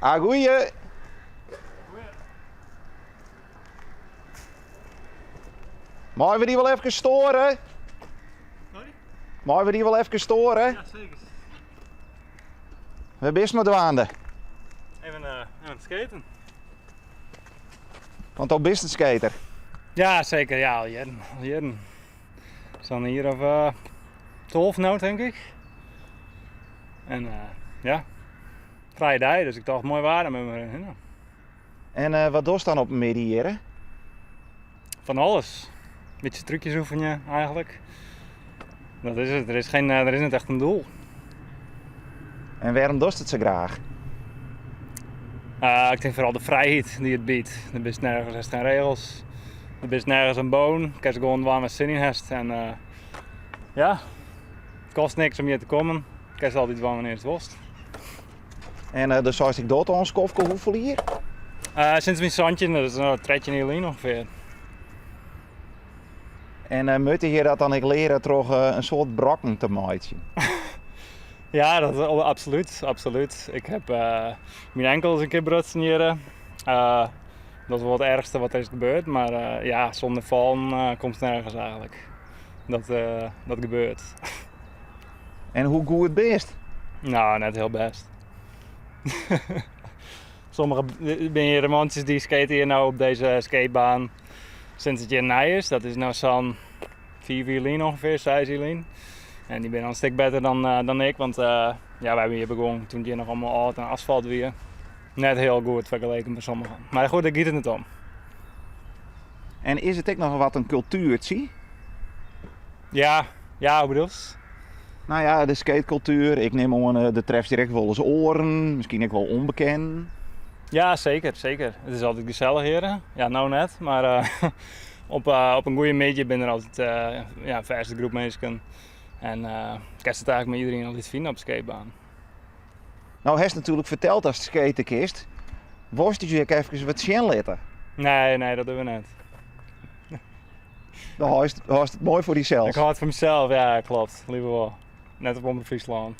Ah, goeie. Meie we dy wol efkes stoare? Sorry? Meie we dy wol efkes stoare? Ja, seker. Wêr bist mei dwaande? Even, uh, even skaten. Want do bist in skater. Ja, seker. Ja, al jierren. Al jierren. Sa'n jier of uh, 12 no, tink ik. En uh, ja, frije dei, dus ik tocht moai waar, dan moatte we hinne. En uh, wat dochst dan op in middei hjir? Fan alles. Bytsje trúkjes oefenje eigenlik. Dat is it. Der is, geen, der is net echt in doel. En wêrom dochst it sa graach? Uh, ik tink foaral de frijheid dy't it biedt. Der bist nergens, hast gjin regels. Der bist nergens oan bûn. Kinst gewoan dwaan watst sin yn hast. En uh, ja, it kostet niks om hjir te kommen. Kinst altyd dwaan wannear'tst wolst. En uh, do seist ik doch it al in skoftke, hoefolle jier? Uh, sinds myn 17, dat is no 13 jier lyn ûngefear. En uh, moatte je dat dan ek leare troch uh, in soad brokken te meitsjen? ja, dat, absoluut, absoluut. Ik heb uh, myn enkels in kear brutsen hjir. Uh, dat is wol it erchste wat der is gebeurd, mar uh, ja, sûnder fallen uh, komst nergens eigenlik. Dat, uh, dat gebeurt. En hoe goed bist? No, net hiel bêst. Sommige binne hjir mantsjes dy skate hjir no op dizze skatebaan sinds it hjir nij is. Dat is no sa'n 5 jier lyn ûngefear, 6 jier lyn. En dy binne al in stik better dan, uh, dan ik, want uh, ja, wy binne hjir begûn doe't it hjir noch allemaal âld en asfalt wie. Net hiel goed fergeleken mei sommigen. Mar goed, dêr giet it net om. En is it ek noch wat in kultuertsje? Ja, ja, hoe bedoelst? No ja, de skatekultuer. Ik nim oan, eh, do trefst hjir ek wolris oaren, miskien ek wol ûnbekenden. Ja, seker, seker. It is altyd gesellich hjir. Ja, no net, mar uh, op, uh, op in goede middei binne der altyd uh, ja, in fêste groep minsken. En uh, kinst it eigenlik mei iderien altyd fine op de skatebaan. No hast natuerlik ferteld datst skate kinst. Wolst ús ek efkes wat sjen litte? Nee, nee, dat dogge we net. Dan hâldst, hâldst it moai foar dysels. Ik hâld it foar mysels, ja, kloppet. Leaver wol. Net op Omrop Fryslân.